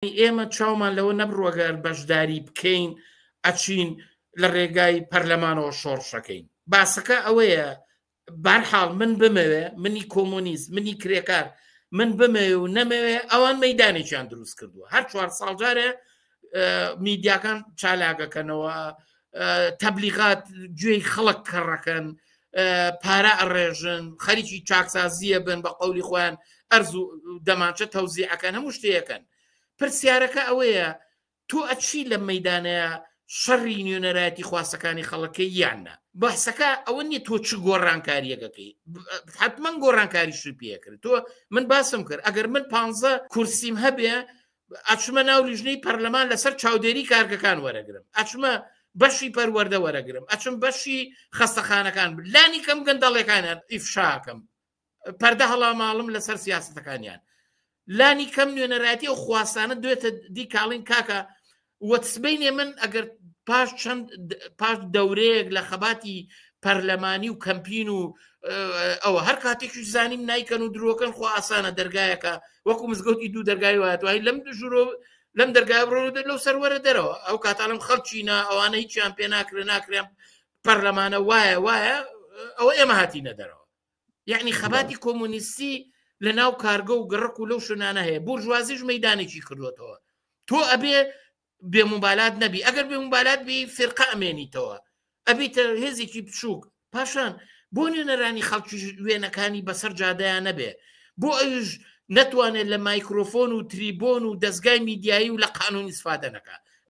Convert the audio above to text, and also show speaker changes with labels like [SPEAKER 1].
[SPEAKER 1] ئێمە چاومان لەوە نەبڕوە گەر بەشداری بکەین ئەچین لە ڕێگای پەرلەمانەوە شۆڕشەکەین. باسەکە ئەوەیە بارحاڵ من بمەوێ منی کۆمۆنیست منی کرێکار من بمەوێ و نەمەوێ ئەوان مەدانێکیان دروست کردووە هەر چوار ساڵ جارێ میدیاکان چالاکەکەنەوە تەبلیغات گوێی خەڵک کەڕەکەن پارە ئەڕێژن خەریکی چاکسازیە بن بە قەولی خۆیان ئەرز و دەمانچە تەوزیعەکەن هەموو شتەیەکەن پرسیارەکە ئەوەیە تۆ ئەچی لە مەدانەیە شەڕی نوێنەرایەتی خواستەکانی خەڵەکەی یان نا بەحسەکە ئەوە نیە تۆ چ گۆڕانکاریەکەکەی حتمما گۆڕانکاریشی پێکرد تۆ من باسم کرد ئەگەر من پ کورسیم هەبێ ئەچمە ناو لیژنەی پەرلەمان لەسەر چاودێری کارگەکان وەرەگرم ئەچمە بەشی پەروەردە وەرەگرم ئەچم بەشی خەستەخانەکان لانی کەم گەندەڵەکانیان ئیفشاکەم پەردە هەڵاماڵم لەسەر سیاستەکانیان لانی کەم نوێنەرایەتی ئەو خواستانە دوێتە دی کاڵین کاکە وەتسبینێ من ئەگەر پاش چەند پاش دەورەیەک لە خەباتی پەرلەمانی و کەمپین و ئەوە هەر کاتێکیش زانیم نایکەن و درۆکەن خۆ ئاسانە دەرگایەکە وەکو مزگەوتی دوو دەرگای وایە توای لەم ژورۆ لەم دەرگای بڕۆ لەو سەروەرە دەرەوە ئەو کاتانم خەڵکینا ئەوانە هیچیان پێ ناکرێ ناکرێن پەرلەمانە وایە وایە ئەوە ئێمە هاتینە دەرەوە یعنی خەباتی کۆمۆنیستی لە ناو کارگە و گڕک و لەو شوێنانە هەیە بورژوازیش مەدانێکی کردوێتەوە تۆ ئەبێ بێموبالات نەبی ئەگەر بێموبالات بی فرقە ئەمێنیتەوە ئەبیتە هێزێکی بچووک پاشان بۆ نوێنەرانی خەڵکی وێنەکانی بەسەر جادەیان نەبێ بۆ ئەوش نەتوانێت لە مایکرۆفۆن و تریبۆن و دەستگای میدیایی و لە قانون ئیسفادە نەکات.